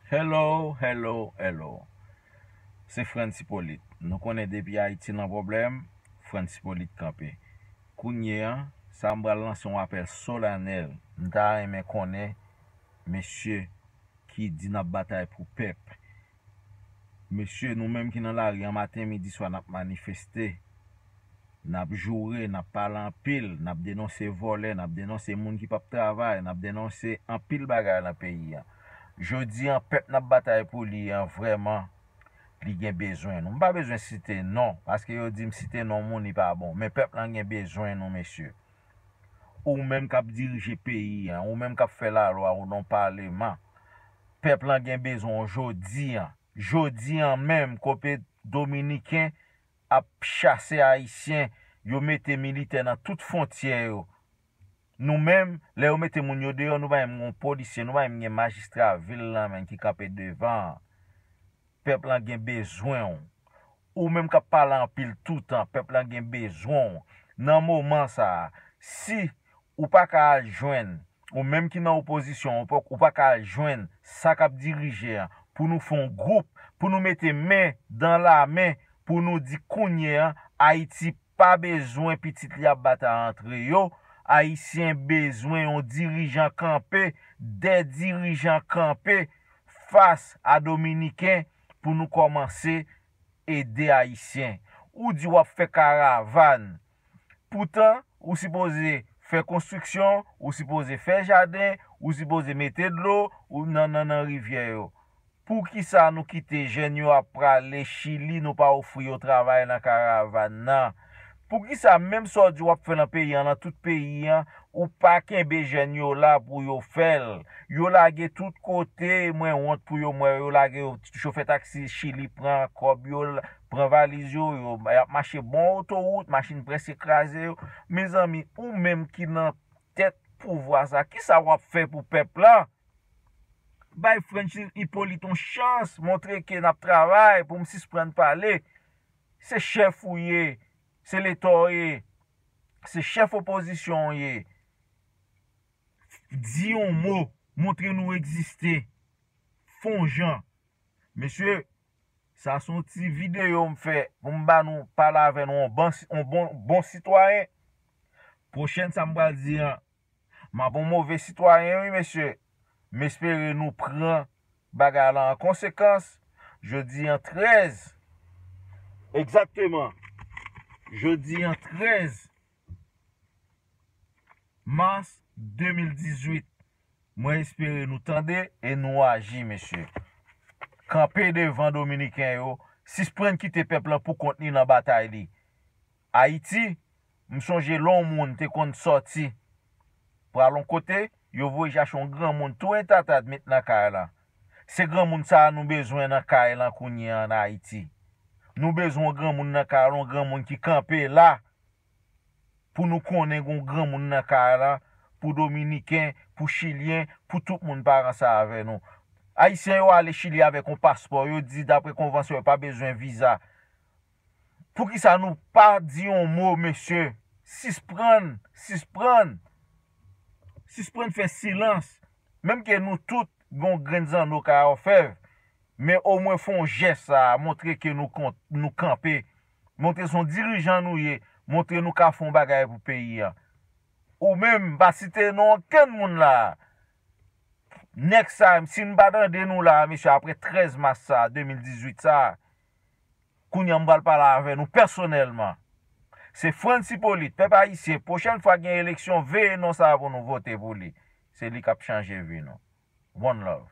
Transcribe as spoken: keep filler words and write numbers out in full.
Hello, hello, hello. Se Frantz Hyppolite. Nou konnen depi Ayiti nan pwoblèm, Frantz Hyppolite kanpe. Kounye a, sa m pral lanse yon apèl solanèl. M ta renmen konnen, mesye ki di n ap batay pou pèp. Mesye, nou menm ki nan lari an, maten, midi, swa, n ap manifeste. N ap joure, n ap pale anpil, n ap denonse vòlè, n ap denonse moun ki p ap travay, n ap denonse anpil bagay nan peyi a. Jodi an, pèp n ap batay pou li an, vrèman, li gen bezwen nou. M pa bezwen site non, paske yo di m site non moun, li pa bon. Men pèp lan gen bezwen nou, mesye. Ou menm k ap dirije peyi an, ou menm k ap fè lalwa, ou nan paleman. Pèp lan gen bezwen w jodi an. Jodi an menm, kote Dominiken ap chase Ayisyen, yo mete militè nan tout fwontyè yo. Nou menm, lè yo mete moun yo deyò, nou pa menm gen polisye, nou pa menm gen majistra vil lan menm ki kanpe devan an. Pèp lan gen bezwen w. Ou menm k ap pale anpil toutan, pèp lan gen bezwen w. Nan moman sa a, si ou pa ka al jwenn, ou menm ki nan opozisyon, ou pa, ou pa ka al jwenn sa k ap dirije an, pou nou fè yon gwoup, pou nou mete men dan lamen, pou nou di kounye an, Ayiti pa bezwen pitit li ap batay antre yo. Ayisyen bezwen yon dirijan kanpe, de dirijan kanpe fas a Dominiken pou nou kòmanse ede Ayisyen. Ou di w ap fè karavàn. Poutan, ou sipoze fè konstriksyon, ou sipoze fè jaden, ou sipoze mete dlo ou nan, nan, nan rivyè yo. Poukisa nou kite jèn yo ap prale Chili, nou pa ofri yo travay nan karavàn nan? Poukisa menm sa w di w ap fè nan peyi an, nan tout peyi an, ou pa kenbe jèn yo la pou yo fè l? Yo lage tout kote, mwen wont pou yo, mwen yo lage yo, chofè taksi Chili pran kòb yo, pran valiz yo, yo, y ap mache bò otowout, machin prèske kraze yo. Mezanmi, ou menm ki nan tèt pouvwa sa, kisa w ap fè pou pèp la? Bay Frantz Hyppolite yon chans, montre ke n ap travay pou m sispann pale. Se chèf ou ye, se leta w ye, se chèf opozisyon w ye. Di yon mo, montre nou egziste. Fè yon jan. Mesye, sa se yon ti videyo m fè pou m ba nou, pale avè nou, yon bon, yon bon, bon sitwayen. Pwochèn sa m pral di an, m ap yon move sitwayen, wi, mesye. M espere nou pran bagay la an konsekans. Jodi an trèz, egzakteman, jodi an trèz mas de mil dizuit, mwen espere nou tande e nou aji, mesye. Kanpe devan Dominiken yo, sispann kite pèp lan pou kont li nan batay li. Ayiti, m sonje lè yon moun te konn sòti pral yon kote, yo voye chache yon granmoun tou entatad met nan kay la. Se granmoun sa a nou bezwen nan kay lan kounye an Ayiti. Nou bezwen yon granmoun nan kay la, yon granmoun ki kanpe la. Pou nou konnen gen yon granmoun nan kay la, pou Dominiken, pou Chilyen, pou tout moun pa ranse avè nou. Ayisyen yo ale Chili avèk yon paspò, yo di dapre konvansyon yo pa bezwen viza. Poukisa nou pa di yon mo, mesye? Sispann, sispann, sispann fè silans. Menm ke nou tout gen yon grenn zanno kay òfèv, men omwen fè yon jès sa a, montre ke nou kont, nou kanpe. Montre se yon dirijan nou ye, montre nou ka fè yon bagay pou peyi a. Ou menm, m pa site non okenn moun la a. Nèg sa a, si n pa tande nou la a, mesye, apre trèz mas sa a, de mil dizuit sa a, kounye a m pral pale avè nou pèsonèlman. Se Frantz Hyppolite, pèp ayisyen, pwochèn fwa gen eleksyon, veye non sa a pou nou vote pou li. Se li k ap chanje vi nou. One love.